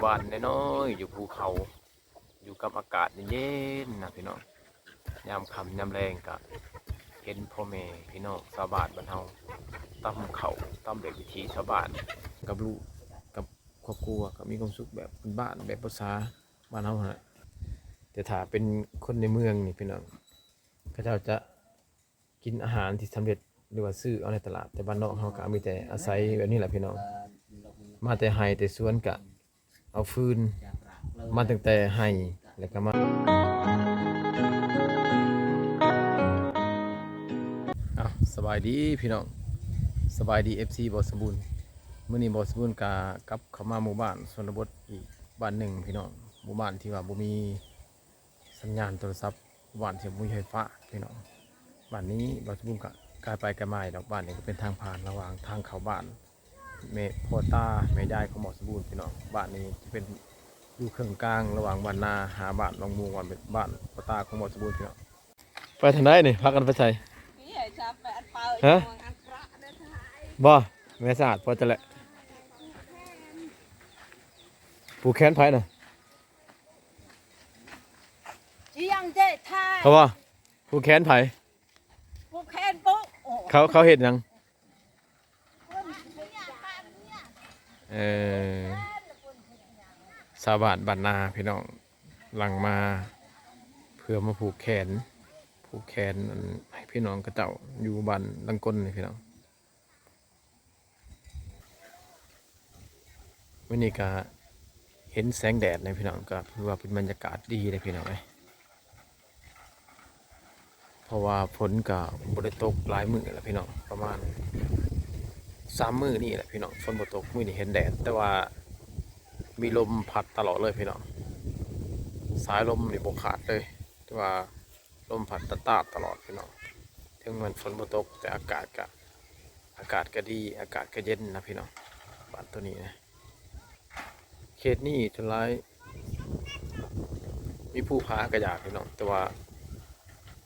ບ້ານນ້ອຍໆ ຢູ່ພູເຂົາ ຢູ່ກັບອາກາດເຢັນໆນະພີ່ນ້ອງ. ຍາມຄ່ຳຍາມແລງກະເຫັນພໍ່ແມ່ພີ່ນ້ອງຊາວບ້ານບ້ານເຮົາຕຳເຂົ້າ ຕຳແບບວິຖີຊາວບ້ານ ກັບລູກ ກັບຄອບຄົວ ກໍມີຄວາມສຸກແບບບ້ານໆ ແບບພາສາບ້ານເຮົາຫັ້ນແຫຼະ. ແຕ່ຖ້າເປັນຄົນໃນເມືອງນີ້ພີ່ນ້ອງ ເຂົາເຈົ້າຈະ ກິນອາຫານທີ່ສຳເລັດ ຫຼືວ່າຊື້ເອົາໃນຕະຫຼາດ, ແຕ່ບ້ານນອກເຮົາກໍມີແຕ່ອາໄສແບບນີ້ແຫຼະພີ່ນ້ອງ. ມາແຕ່ໄຮ່ແຕ່ສວນກະເອົາຟືນມາຕັ້ງແຕ່ໄຮ່ ແລ້ວກໍມາ ເອົ້າ ສະບາຍດີພີ່ນ້ອງ, ສະບາຍດີ ເອັຟຊີ ບ່າວສົມບູນ. ມື້ນີ້ບ່າວສົມບູນກະກັບເຂົ້າມາໝູ່ບ້ານຊົນນະບົດອີກບ້ານໜຶ່ງພີ່ນ້ອງ, ໝູ່ບ້ານທີ່ວ່າບໍ່ມີ ສັນຍານໂທລະສັບ, ບ້ານທີ່ບໍ່ມີໄຟຟ້າພີ່ນ້ອງ. ບ້ານນີ້ບ່າວສົມບູນກໍກາຍໄປກາຍມາດອກ, ບ້ານນີ້ກໍເປັນທາງຜ່ານລະຫວ່າງທາງເຂົ້າບ້ານແມ່ ພໍ່ຕາແມ່ຍາຍຂອງບ່າວສົມບູນພີ່ນ້ອງ. ບ້ານນີ້ຈະເປັນຢູ່ເຄິ່ງກາງລະຫວ່າງບ້ານນາຫາບ້ານໜອງມ່ວງ, ບ້ານ ບ້ານພໍ່ຕາຂອງບ່າວສົມບູນພີ່ນ້ອງ. ໄປທາງໃດນີ້? ພາກັນໄປໃສ? ຮະ? ບໍ່ ແມ່ສະອາດ ພໍຈະແຫຼະ. ຜູກແຂນໃຜນະ? ເຂົາວ່າ ຜູກແຂນໃຜ? ຜູກແຂນປຸ. ເຂົາ ເຂົາເຮັດຫຍັງ? ເອີ ຊາວບ້ານບ້ານນາພີ່ນ້ອງ ຫຼັ່ງມາເພື່ອມາຜູກແຂນ ຜູກແຂນ ອັນ ໃຫ້ພີ່ນ້ອງເຂົາເຈົ້າຢູ່ບ້ານຫຼັງກົນນີ້ພີ່ນ້ອງ. ມື້ນີ້ກະເຫັນແສງແດດນະພີ່ນ້ອງ, ກະຖືວ່າເປັນບັນຍາກາດດີເດ້ພີ່ນ້ອງເອີຍ, ເພາະວ່າຝົນກະບໍ່ໄດ້ຕົກຫຼາຍມື້ແລ້ວພີ່ນ້ອງ, ປະມານສາມມື້ນີ້ແຫຼະພີ່ນ້ອງ ຝົນບໍ່ຕົກ. ມື້ນີ້ເຫັນແດດ ແຕ່ວ່າມີລົມພັດຕະຫຼອດເລີຍພີ່ນ້ອງ, ສາຍລົມນີ້ບໍ່ຂາດເລີຍ, ແຕ່ວ່າ ລົມພັດຕາດໆຕະຫຼອດພີ່ນ້ອງ. ເຖິງແມ່ນຝົນບໍ່ຕົກ ແຕ່ອາກາດກະ ອາກາດກະດີ ອາກາດກະເຢັນນະພີ່ນ້ອງ. ບ້ານໂຕນີ້ນະ ເຂດນີ້ສ່ວນຫຼາຍມີພູຜາກະຢາກພີ່ນ້ອງ, ແຕ່ວ່າ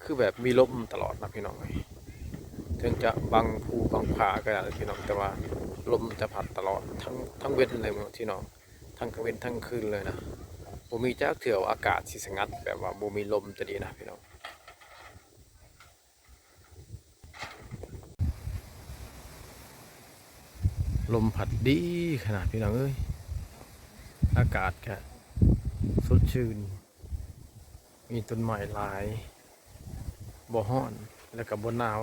ຄືແບບມີລົມຕະຫຼອດນະພີ່ນ້ອງເອີຍ. ເຖິງຈະບັງພູບັງຜາກະຢາກພີ່ນ້ອງ, ແຕ່ວ່າລົມຈະພັດຕະຫຼອດ ທັງ ທັງເວັນເລີຍພີ່ນ້ອງ. ທັງກາງເວັນທັງຄືນເລີຍນະ, ບໍ່ມີຈັກເທື່ອວ່າອາກາດຊິສະຫງັດ ແບບວ່າບໍ່ມີລົມຈະດີນະພີ່ນ້ອງ. ລົມພັດດີຂະໜາດພີ່ນ້ອງເອີຍ, ອາກາດກະສົດຊື່ນ ມີຕົ້ນໄມ້ຫຼາຍ ບໍ່ຮ້ອນ ແລ້ວກະບໍ່ໜາວ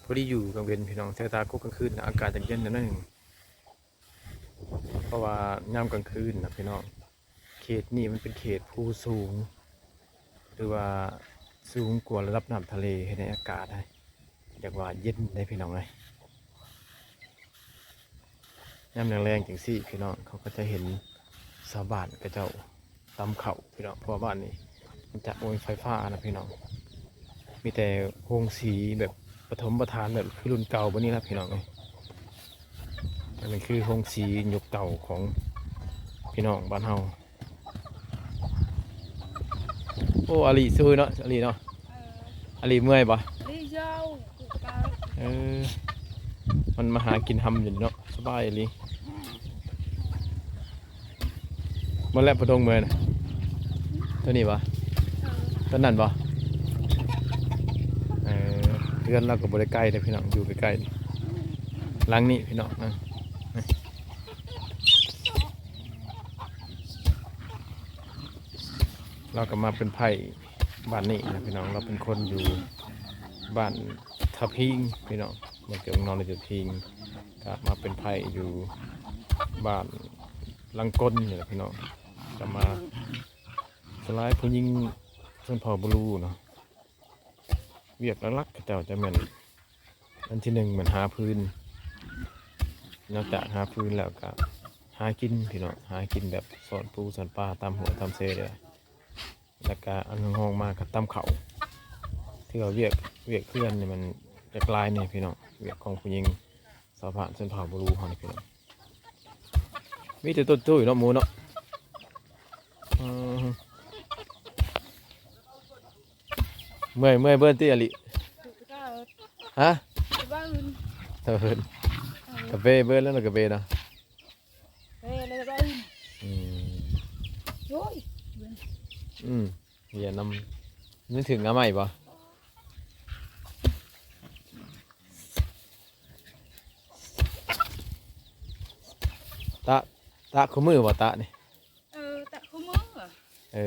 ພໍດີຢູ່ກາງເວັນພີ່ນ້ອງ. ແຕ່ຖ້າກົບກາງຄືນອາກາດຈະເຢັນໜ້ອຍໜຶ່ງ ເພາະວ່າຍາມກາງຄືນນະພີ່ນ້ອງ ເຂດນີ້ມັນເປັນເຂດພູສູງ ຫຼືວ່າສູງກວ່າລະດັບນ້ຳທະເລ, ເຮັດໃຫ້ອາກາດ ຢາກວ່າເຢັນເດ້ພີ່ນ້ອງເອີຍ. ຍາມແລງໆຈັ່ງຊີ້ພີ່ນ້ອງ ເຂົາກໍຈະເຫັນຊາວບ້ານເຂົາເຈົ້າ ຕຳເຂົ້າພີ່ນ້ອງ, ເພາະວ່າບ້ານນີ້ມັນຈະບໍ່ມີໄຟຟ້ານະພີ່ນ້ອງ, ມີແຕ່ໂຮງສີແບບປະຖົມປະຖານ ແບບຄືລຸ້ນເກົ່າແບບນີ້ລະພີ່ນ້ອງເອີຍ. ອັນນີ້ຄືໂຮງສີຍຸກເກົ່າຂອງພີ່ນ້ອງບ້ານເຮົາ. ໂອ້ ອາລີ ສູ້ເນາະ ອາລີເນາະ. ເອີ ອາລີເມື່ອຍບໍ່? ລີເຈົ້າ ເອີ ມັນມາຫາກິນຮຳຢູ່ເນາະ ສະບາຍອີ່ຫຼີ. ໝົດແລ້ວ ປະດົງເມື່ອຍນະ ໂຕນີ້ບໍ່? ເອີ ໂຕນັ້ນບໍ່? ເອີ ເຮືອນລາວກໍບໍ່ໄດ້ໄກເດ້ພີ່ນ້ອງ ຢູ່ໃກ້ໆ ຫຼັງນີ້ພີ່ນ້ອງນະ. ລາວກໍມາເປັນໄພ້ບ້ານນີ້ນະພີ່ນ້ອງ, ລາວເປັນຄົນຢູ່ບ້ານທະພິງພີ່ນ້ອງ, ບ້ານເກີດເມືອງນອນລາວຢູ່ທະພິງ, ກໍມາເປັນໄພ້ຢູ່ບ້ານຫຼັງກົນນີ້ແຫຼະພີ່ນ້ອງ. ກໍມາ ສ່ວນຫຼາຍຜູ້ຍິງຊົນເຜົ່າບລູເນາະ, ວຽກຫຼັກໆເຂົາເຈົ້າຈະແມ່ນ ອັນທີໜຶ່ງແມ່ນຫາຟືນ, ນອກຈາກຫາຟືນແລ້ວກະຫາກິນພີ່ນ້ອງ, ຫາກິນແບບຊ່ອນປູຊ່ອນປາຕາມຫ້ວຍຕາມເຊເດີ້. ແລ້ວກະອັນຮອງມາກະຕຳເຂົ້າ, ຖືວ່າວຽກ ວຽກເຮືອນນີ້ມັນຈະຫຼາຍແດ່ພີ່ນ້ອງ, ວຽກຂອງຜູ້ຍິງຊາວບ້ານຊົນເຜົ່າບລູເຮົານີ້ພີ່ນ້ອງ. ມີແຕ່ຕົ້ນຕຸ້ຍເນາະ ໝູເນາະ. ເອີ ເມື່ອຍ ເມື່ອຍເບິ່ງຕິອາລີ? ຮະ? ເບິ່ງ ເອີ ກາເຟເບິ່ງແລ້ວນະ ກາເຟນະ. ອືມ ອືມ ເຫຍນຳ. ມັນຖືກງາໄມ້ບໍ່? ຕະ ຕະຄູ່ມື້ບໍ່ຕະນີ້? ເອີ ຕະຄູ່ມື້. ເອີ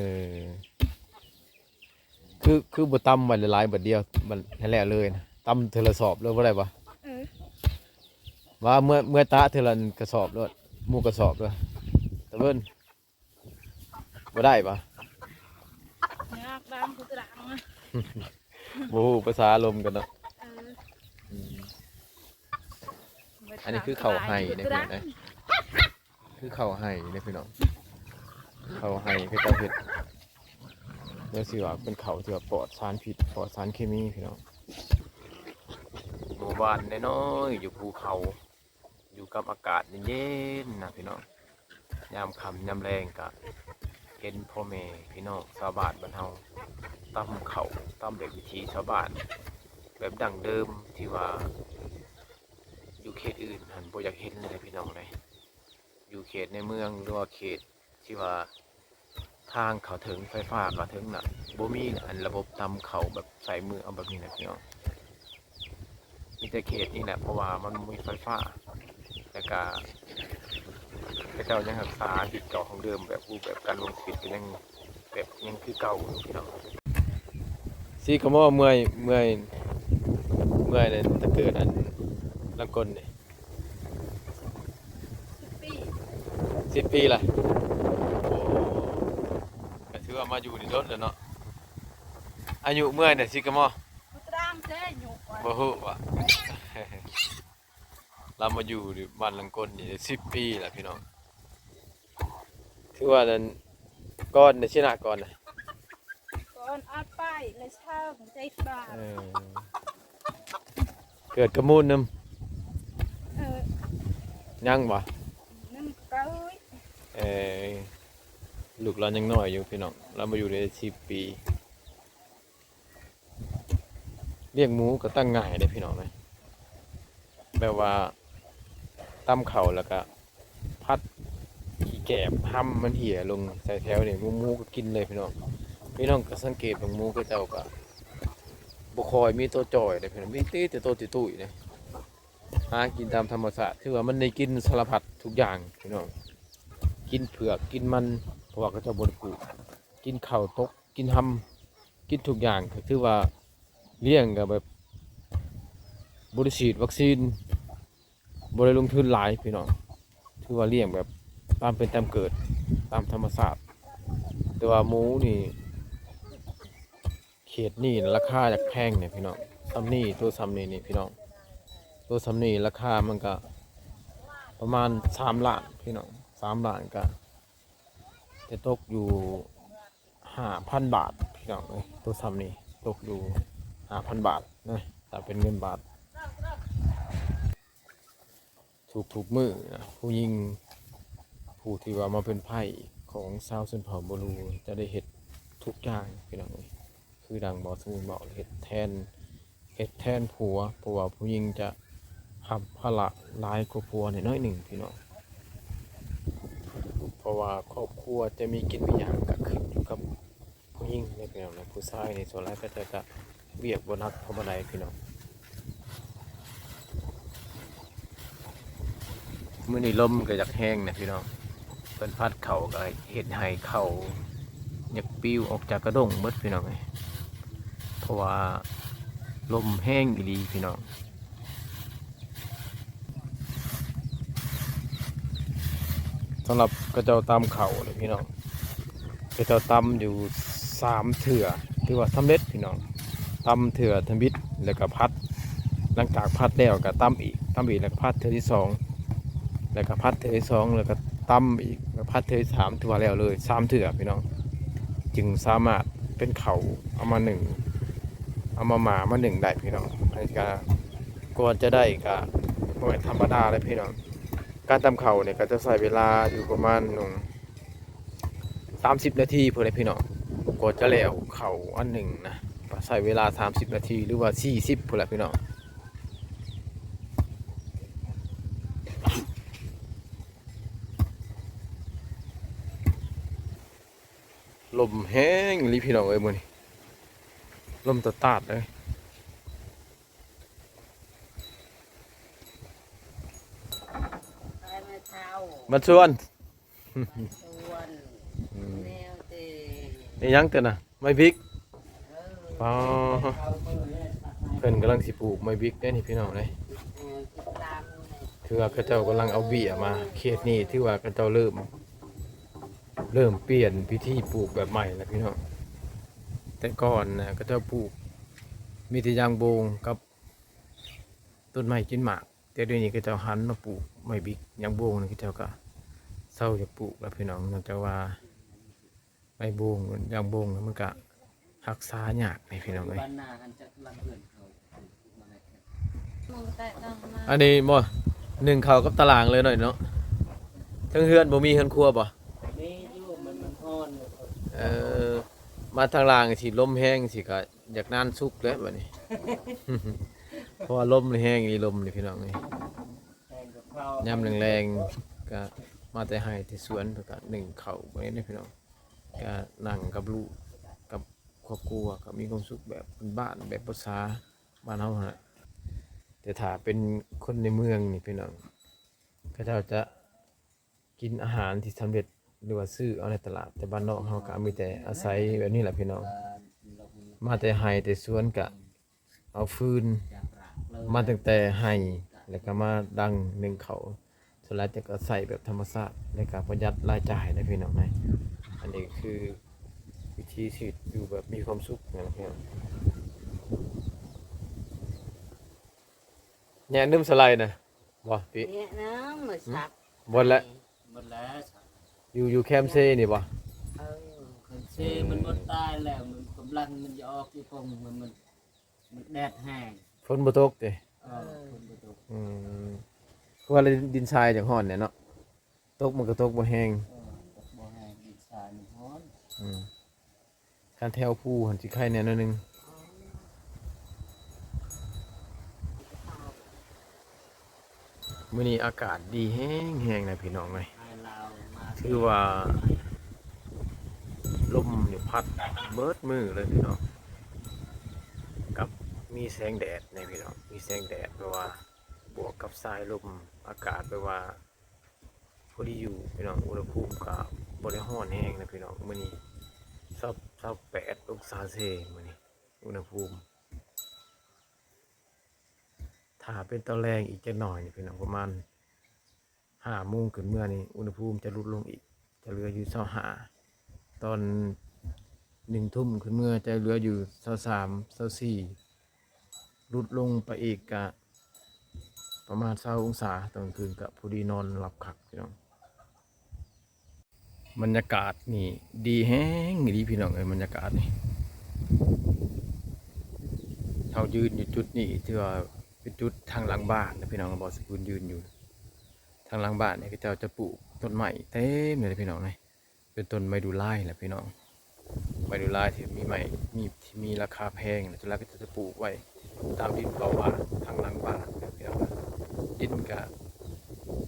ຄື ຄືບໍ່ຕຳໄວ້ຫຼາຍໆ ບາດດຽວ ບາດໃຫ້ແລ້ວເລີຍນະ? ຕຳເທື່ອລະສອບເລີຍ ບໍ່ໄດ້ບໍ່? ເອີ ວ່າເມື່ອ ເມື່ອຕະເທື່ອລະກະສອບໂລດ ໝູ່ກະສອບເລີຍ ຕະເວີນ. ບໍ່ໄດ້ບໍ່? ຍາກ ບາງຜູ້ຕະຫຼັງນະ ບໍ່ຮູ້ພາສາລົມກັນເນາະ. ເອີ ອືມ ອັນນີ້ຄືເຂົ້າໄຮ່ເດ້ພີ່ນ້ອງເອີຍ ຄືເຂົ້າໄຮ່ເດ້ພີ່ນ້ອງ. ເຂົ້າໄຮ່ເຂົາເຈົ້າເຮັດ ແລ້ວຊິວ່າເປັນເຂົ້າທີ່ວ່າປອດສານພິດ ປອດສານເຄມີພີ່ນ້ອງ. ໝູ່ບ້ານນ້ອຍໆ ຢູ່ພູເຂົາ ຢູ່ກັບອາກາດເຢັນໆນະພີ່ນ້ອງ. ຍາມຄ່ຳຍາມແລງກະເຫັນພໍ່ແມ່ພີ່ນ້ອງຊາວບ້ານບ້ານເຮົາຕຳເຂົ້າ ຕຳແບບວິຖີຊາວບ້ານ ແບບດັ້ງເດີມ ທີ່ວ່າຢູ່ເຂດອື່ນຫັ້ນບໍ່ຢາກເຫັນເລີຍພີ່ນ້ອງເອີຍ. ຢູ່ເຂດໃນເມືອງ ຫຼືວ່າເຂດທີ່ວ່າ ທາງເຂົ້າເຖິງ ໄຟຟ້າເຂົ້າເຖິງນະ ບໍ່ມີອັນລະບົບຕຳເຂົ້າແບບໃຊ້ມືເອົາແບບນີ້ນະພີ່ນ້ອງ. ມີແຕ່ເຂດນີ້ແຫຼະ ເພາະວ່າມັນບໍ່ມີໄຟຟ້າ ແລ້ວກະເຂົາເຈົ້າຍັງຮັກສາຮີດເກົ່າຂອງເດີມ ແບບຮູບແບບການລວມຊີວິດກໍຍັງແບບຍັງຄືເກົ່າຢູ່ພີ່ນ້ອງ. ສີກະມໍເມື່ອຍ ເມື່ອຍ ເມື່ອຍແຕ່ເກີດອັນຫຼັງກົນນີ້ ສິບປີ ສິບປີລະ. ໂອ້ ກະຖືວ່າມາຢູ່ນີ້ດົນແລ້ວເນາະ. ອາຍຸເມື່ອຍນີ້ ສີກະມໍ ບໍ່ຕາມເດ້ ອາຍຸ ບໍ່ຮູ້ວ່າ ລາວມາຢູ່ບ້ານຫຼັງກົນນີ້ສິບປີລະພີ່ນ້ອງ. ຖືວ່ານັ້ນ ກ່ອນນີ້ຊິນະ ກ່ອນນະ ກ່ອນອອກໄປລະເຊີງເຈັດບາດ. ເອີ ເກີດກະມູນນຳ ເອີ ຍັງບໍ່? ນຳເກີຍ ເອີ ລູກລາວຍັງນ້ອຍຢູ່ພີ່ນ້ອງ ລາວມາຢູ່ໄດ້ສິບປີ. ລ້ຽງໝູກໍຕັ້ງງ່າຍເດ້ພີ່ນ້ອງເອີຍ ແບບວ່າຕຳເຂົ້າແລ້ວກະຜັດຂີ້ແກບ ຫຳມັນເຫ່ຍລົງໃສ່ແຖວນີ້ ໝູ ໝູກໍກິນເລີຍພີ່ນ້ອງ. ພີ່ນ້ອງກໍສັງເກດເບິ່ງ ໝູເຂົາເຈົ້າກໍບໍ່ຄ່ອຍມີໂຕຈ່ອຍເດ້ພີ່ນ້ອງ ມີແຕ່ ແຕ່ໂຕຕຸ້ຍໆເດ້ ຫາກິນຕາມທຳມະຊາດ. ຖືວ່າມັນໄດ້ກິນສາລະພັດທຸກຢ່າງພີ່ນ້ອງ ກິນເຜືອກ ກິນມັນ ເພາະວ່າເຂົາເຈົ້າບໍ່ໄດ້ປູກ ກິນເຂົ້າຕົກ ກິນຫຳ ກິນທຸກຢ່າງ ກໍຖືວ່າລ້ຽງກໍແບບບໍ່ໄດ້ສີດວັກຊີນ ບໍ່ໄດ້ລົງທຶນຫຼາຍພີ່ນ້ອງ ຖືວ່າລ້ຽງແບບຕາມເປັນຕາມເກີດ ຕາມທຳມະຊາດ. ແຕ່ວ່າໝູນີ້ ເຂດນີ້ລາຄາຢາກແພງນີ້ພີ່ນ້ອງ ຊ່ຳນີ້ ໂຕຊ່ຳນີ້ນີ້ພີ່ນ້ອງ ໂຕຊ່ຳນີ້ລາຄາມັນກະປະມານສາມລ້ານພີ່ນ້ອງ ສາມລ້ານກະຈະຕົກຢູ່ຫ້າພັນບາດພີ່ນ້ອງເອີຍ. ໂຕຊ່ຳນີ້ຕົກຢູ່ຫ້າພັນບາດນະ ຖ້າເປັນເງິນບາດ. ທຸກໆມື້ນະ ຜູ້ຍິງ ຜູ້ທີ່ວ່າມາເປັນໃພ້ຂອງຊາວຊົນເຜົ່າບໍລູ ຈະໄດ້ເຮັດທຸກຢ່າງພີ່ນ້ອງເອີຍ ຄືດັ່ງບ່າວສະໝຸນເວົ້າ ເຮັດແທນ ເຮັດແທນຜົວ ເພາະວ່າຜູ້ຍິງຈະຮັບພາລະຫຼາຍກວ່າຜົວໜ້ອຍໜຶ່ງພີ່ນ້ອງ ເພາະວ່າຄອບຄົວຈະມີກິນມີຫຍັງກໍຂຶ້ນຢູ່ກັບ ຜູ້ຍິງເດ້ພີ່ນ້ອງເນາະ ຜູ້ຊາຍນີ້ສ່ວນຫຼາຍເຂົາເຈົ້າກະວຽກບໍ່ໜັກເທົ່າປານໃດພີ່ນ້ອງ. ມື້ນີ້ລົມກໍຢາກແຮງນະພີ່ນ້ອງ ເພິ່ນພັດເຂົ້າກໍເຮັດໃຫ້ເຂົ້າຢາກປິວອອກຈາກກະດົ້ງເບິດພີ່ນ້ອງເອີຍ ເພາະວ່າລົມແຮງອີ່ຫຼີພີ່ນ້ອງ. ສຳລັບເຂົາເຈົ້າຕຳເຂົ້ານີ້ພີ່ນ້ອງ ເຂົາເຈົ້າຕຳຢູ່ສາມເທື່ອ ຖືວ່າສຳເລັດພີ່ນ້ອງ. ຕຳເທື່ອທຳອິດ ແລ້ວກະຜັດ ຫຼັງຈາກຜັດແລ້ວກະຕຳອີກ ຕຳອີກ ແລ້ວກະຜັດເທື່ອທີສອງ ແລ້ວກະຜັດເທື່ອທີສອງ ແລ້ວກະຕຳອີກ ແລ້ວກະຜັດເທື່ອທີສາມ ຖືວ່າແລ້ວເລີຍສາມເທື່ອພີ່ນ້ອງ ຈຶ່ງສາມາດເປັນເຂົ້າເອົາມາໜຶ້ງ ເອົາມາໝ້າມາໜຶ້ງໄດ້ພີ່ນ້ອງ. ອັນນີ້ກະ ກວ່າຈະໄດ້ກະບໍ່ແມ່ນທຳມະດາເດ້ພີ່ນ້ອງ. ການຕຳເຂົ້ານີ້ກໍຈະໃຊ້ເວລາຢູ່ປະມານສາມສິບນາທີພຸ້ນແຫຼະພີ່ນ້ອງ ກວ່າຈະແລ້ວເຂົ້າອັນໜຶ່ງນະ ກໍໃຊ້ເວລາສາມສິບນາທີ ຫຼືວ່າສີ່ສິບພຸ້ນແຫຼະພີ່ນ້ອງ. ລົມແຮງອີ່ຫຼີພີ່ນ້ອງເອີຍ ມື້ນີ້ ລົມຕາດໆເລີຍ. ບ້ານຊວນ ອືມ ອີ່ຫຍັງເຕີນະ? ໄມ້ບິກ. ອໍ ເພິ່ນກຳລັງຊິປູກໄມ້ບິກເດ້ນີ້ພີ່ນ້ອງເອີຍ. ຖືວ່າເຂົາເຈົ້າກຳລັງເອົາເບ້ຍມາ. ເຂດນີ້ຖືວ່າເຂົາເຈົ້າເລີ່ມ ເລີ່ມປ່ຽນວິທີປູກແບບໃໝ່ແລ້ວພີ່ນ້ອງ. ແຕ່ກ່ອນນະ ເຂົາເຈົ້າປູກມີແຕ່ຢາງໂບງກັບຕົ້ນໄມ້ກິນໝາກ, ແຕ່ດຽວນີ້ເຂົາເຈົ້າຫັນມາປູກໄມ້ບິກ. ຢາງໂບງນີ້ເຂົາເຈົ້າກະເຊົາຢາກປູກແລ້ວພີ່ນ້ອງ, ເນື່ອງຈາກວ່າ ໃບໂບງ ຢາງໂບງ ມັນກະຮັກສາຍາກນີ້ພີ່ນ້ອງເອີຍ. ບ້ານນາຫັ້ນຈັກຫຼັງເຮືອນເຂົາ ອັນນີ້ບໍ່ ໜຶ້ງເຂົ້າກັບຕາລ່າງເລີຍເນາະ ເນາະ. ເທິງເຮືອນບໍ່ມີເຮືອນຄົວບໍ່? ມີຢູ່ ມັນ ມັນຮ້ອນ. ເອີ ມາທາງລ່າງຊິລົມແຮງຊິກະ ຢາກນານສຸກແຫຼະບັດນີ້ ເພາະວ່າລົມແຮງອີ່ຫຼີ ລົມນີ້ພີ່ນ້ອງເອີຍ. ແຮງກັບເຂົາ ຍາມແລງໆ ກະມາແຕ່ໄຮ່ແຕ່ສວນ ເພິ່ນກະໜຶ້ງເຂົ້າໄວ້ເດ້ພີ່ນ້ອງ. ກະນັ່ງກັບລູກກັບຄອບຄົວ ກະມີຄວາມສຸກແບບບ້ານໆ ແບບພາສາບ້ານເຮົາຫັ້ນແຫຼະ. ແຕ່ຖ້າເປັນຄົນໃນເມືອງນີ້ພີ່ນ້ອງ ເຂົາເຈົ້າຈະ ກິນອາຫານທີ່ສຳເລັດ ຫຼືວ່າຊື້ເອົາໃນຕະຫຼາດ, ແຕ່ບ້ານນອກເຮົາກະມີແຕ່ອາໄສແບບນີ້ແຫຼະພີ່ນ້ອງ. ມາແຕ່ໄຮ່ແຕ່ສວນກະເອົາຟືນມາຕັ້ງແຕ່ໄຮ່ ແລ້ວກະມາດັງໜຶ້ງເຂົ້າ, ສ່ວນຫຼາຍຈະກະໃຊ້ແບບທຳມະຊາດ ແລ້ວກະປະຢັດລາຍຈ່າຍນະພີ່ນ້ອງ. ອັນນີ້ຄືວິຖີຊີວິດຢູ່ແບບມີຄວາມສຸກນະພີ່ນ້ອງ. ແຍະນຳສະໄລນະ ບໍ່ຕິ ແຍະນຳ ໝົດແລ້ວ ໝົດແລ້ວ. ຢູ່ ຢູ່ແຄມເຊນີ້ບໍ່? ເອີ ແຄມເຊມັນໝົດຕາຍແລ້ວ, ມັນກຳລັງມັນຈະອອກຢູ່ປົງ ມັນ ມັນ ມັນແດດແຮງ. ຝົນບໍ່ຕົກຕິ? ເອີ ເອີ ຝົນບໍ່ຕົກ. ອືມ ຄືວ່າດິນຊາຍຈັ່ງຮ້ອນແດ່ເນາະ, ຕົກມັນກະຕົກບໍ່ແຮງ. ເອີ ຕົກບໍ່ແຮງ ດິນຊາຍມັນຮ້ອນ. ອືມ. ຄັນແຖວພູຫັ້ນຊິໄຄແດ່ໜ້ອຍໜຶ່ງ. ມື້ນີ້ອາກາດດີແຮງໆນະພີ່ນ້ອງເອີຍ, ຖືວ່າລົມນີ້ພັດເບິດມື້ເລີຍພີ່ນ້ອງ, ກັບມີແສງແດດແດ່ພີ່ນ້ອງ, ມີແສງແດດ ແບບວ່າບວກກັບສາຍລົມ ອາກາດແບບວ່າ ພໍດີຢູ່ພີ່ນ້ອງ, ອຸນຫະພູມກະບໍ່ໄດ້ຮ້ອນແຮງນະພີ່ນ້ອງ. ມື້ນີ້ຊາວ ຊາວແປດອົງສາເຊ ມື້ນີ້ອຸນຫະພູມ. ຖ້າເປັນຕອນແລງອີກຈັກໜ້ອຍນີ້ພີ່ນ້ອງ, ປະມານຫ້າໂມງຂຶ້ນເມືອນີ້ ອຸນຫະພູມຈະຫຼຸດລົງອີກ, ຈະເຫຼືອຢູ່ຊາວຫ້າ. ຕອນໜຶ່ງທຸ່ມຂຶ້ນເມືອຈະເຫຼືອຢູ່ຊາວສາມ ຊາວສີ່. ຫຼຸດລົງໄປອີກກະປະມານຊາວອົງສາ, ຕອນກາງຄືນກະພໍດີນອນຫຼັບຄັກພີ່ນ້ອງ. ບັນຍາກາດນີ້ດີແຮງອີ່ຫຼີພີ່ນ້ອງເອີຍ, ບັນຍາກາດນີ້. ເຮົາຢືນຢູ່ຈຸດນີ້ ຖືວ່າເປັນຈຸດທາງຫຼັງບ້ານນະພີ່ນ້ອງ, ບ່ອນສະກຸນຢືນຢູ່ທາງຫຼັງບ້ານນີ້ ເຂົາເຈົ້າຈະປູກຕົ້ນໄມ້ເຕັມເລີຍພີ່ນ້ອງເອີຍ. ເປັນຕົ້ນໄມ້ດູລາຍແຫຼະພີ່ນ້ອງ, ໄມ້ດູລາຍທີ່ມີໄມ້ ມີ ທີ່ມີລາຄາແພງ, ສ່ວນຫຼາຍເຂົາເຈົ້າຈະປູກໄວ້ຕາມດິນເປົ່າວ່າງທາງຫຼັງບ້ານນະພີ່ນ້ອງ. ດິນກະ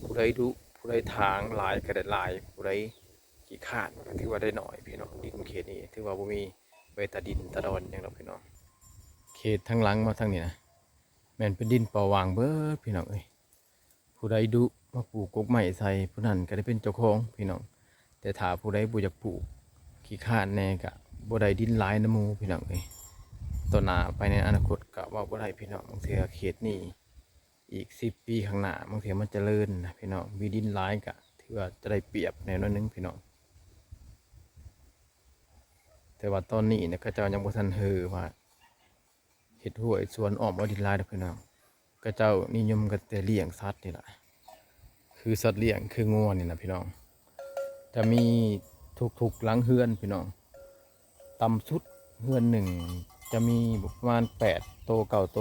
ຜູ້ໃດດຸ ຜູ້ໃດຖາງຫຼາຍກະໄດ້ຫຼາຍ, ຜູ້ໃດຂີ້ຄ້ານກະຖືວ່າໄດ້ໜ້ອຍພີ່ນ້ອງ. ດິນເຂດນີ້ຖືວ່າບໍ່ມີໃບຕາດິນຕາດອນຫຍັງດອກພີ່ນ້ອງ. ເຂດທາງຫຼັງມາທາງນີ້ນະ ແມ່ນເປັນດິນເປົ່າວ່າງເບິດພີ່ນ້ອງເອີຍ. ຜູ້ໃດດຸມາປູກກົກໄມ້ໃສ່ ຜູ້ນັ້ນກະໄດ້ເປັນເຈົ້າຂອງພີ່ນ້ອງ, ແຕ່ຖ້າຜູ້ໃດບໍ່ຢາກປູກ ຂີ້ຄ້ານແດ່ ກະບໍ່ໄດ້ດິນຫຼາຍນຳໝູ່ພີ່ນ້ອງເອີຍ. ຕໍ່ໜ້າໄປໃນອະນາຄົດກະເວົ້າບໍ່ໄດ້ພີ່ນ້ອງ, ບາງເທື່ອເຂດນີ້ອີກສິບປີຂ້າງໜ້າ ບາງເທື່ອມັນຈະເລີນນະພີ່ນ້ອງ, ມີດິນຫຼາຍກະຖືວ່າຈະໄດ້ປຽບແດ່ໜ້ອຍໜຶ່ງພີ່ນ້ອງ. ແຕ່ວ່າຕອນນີ້ນະ ເຂົາເຈົ້າຍັງບໍ່ທັນເຮີວ່າ ເຮັດຮົ້ວເຮັດສວນອ້ອມເອົາດິນຫຼາຍດອກພີ່ນ້ອງ. ເຂົາເຈົ້ານິຍົມກັນແຕ່ລ້ຽງສັດນີ້ລະ, ຄືສັດລ້ຽງ ຄືງົວນີ້ນະພີ່ນ້ອງ. ຈະມີທຸກໆຫຼັງເຮືອນພີ່ນ້ອງ, ຕ່ຳສຸດເຮືອນໜຶ່ງຈະມີປະມານແປດໂຕ ເກົ້າໂຕ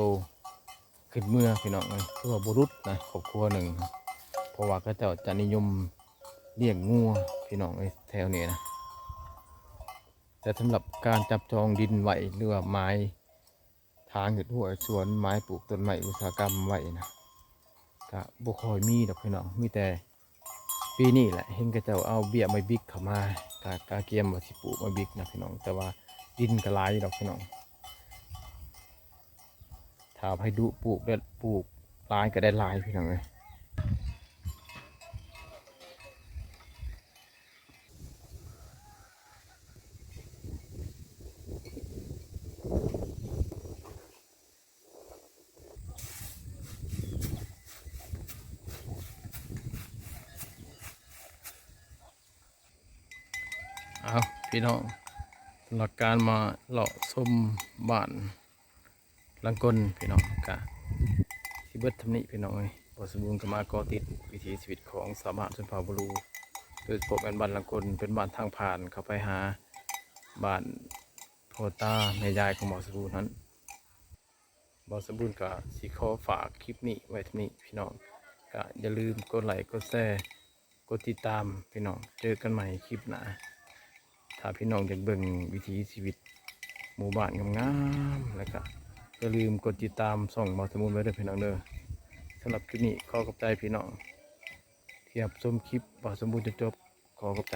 ຂຶ້ນເມືອພີ່ນ້ອງເອີຍ. ຖືວ່າບໍ່ຫຼຸດນະ ຄອບຄົວໜຶ່ງ, ເພາະວ່າເຂົາເຈົ້າຈະນິຍົມລ້ຽງງົວພີ່ນ້ອງເອີຍ ແຖວນີ້ນະ. ແຕ່ສຳລັບການຈັບຈອງດິນໄວ້ ຫຼືວ່າໝາຍ ທາງເຮັດຮົ້ວເຮັດສວນ ໝາຍປູກຕົ້ນໄມ້ອຸດສາຫະກຳໄວ້ນະ ກະບໍ່ຄ່ອຍມີດອກພີ່ນ້ອງ. ມີແຕ່ປີນີ້ແຫຼະ ເຫັນເຂົາເຈົ້າເອົາເບ້ຍໄມ້ບິກເຂົ້າມາ ກ ກະກຽມວ່າຊິປູກມາບິກນະພີ່ນ້ອງ ແຕ່ວ່າດິນກະຫຼາຍຢູ່ດອກພີ່ນ້ອງ. ຖ້າໃຜດຸປູກ ແລະ ປູກຫຼາຍກະໄດ້ຫຼາຍພີ່ນ້ອງເອີຍ. ເອົາພີ່ນ້ອງ ສຳລັບການມາເລາະຊົມບ້ານຫຼັງກົນພີ່ນ້ອງ ກະຊິເບິດສ່ຳນີ້ພີ່ນ້ອງເອີຍ. ບ່າວສະບູນກະມາເກາະຕິດວິຖີຊີວິດຂອງຊາວບ້ານຊົນເຜົ່າບລູ ໂດຍສະເພາະແມ່ນບ້ານຫຼັງກົນ ເປັນບ້ານທາງຜ່ານເຂົ້າໄປຫາບ້ານພໍ່ຕາແມ່ຍາຍຂອງບ່າວສະບູນຫັ້ນ. ບ່າວສະບູນກະຊິຂໍຝາກຄລິບນີ້ໄວ້ເທົ່ານີ້ພີ່ນ້ອງ ກະຢ່າລືມກົດໄລ້ ກົດແຊ ກົດຕິດຕາມພີ່ນ້ອງ. ເຈີກັນໃໝ່ຄລິບໜ້າ ຖ້າພີ່ນ້ອງຢາກເບິ່ງວິຖີຊີວິດໝູ່ບ້ານງາມໆ ແລ້ວກະຢ່າລືມກົດຕິດຕາມຊ່ອງບ່າວສະບູນໄວ້ເດີພີ່ນ້ອງເດີ. ສຳລັບຄລິບນີ້ຂໍຂອບໃຈພີ່ນ້ອງທີ່ຮັບຊົມຄລິບບ່າວສະບູນຈົນຈົບ. ຂໍຂອບໃຈ.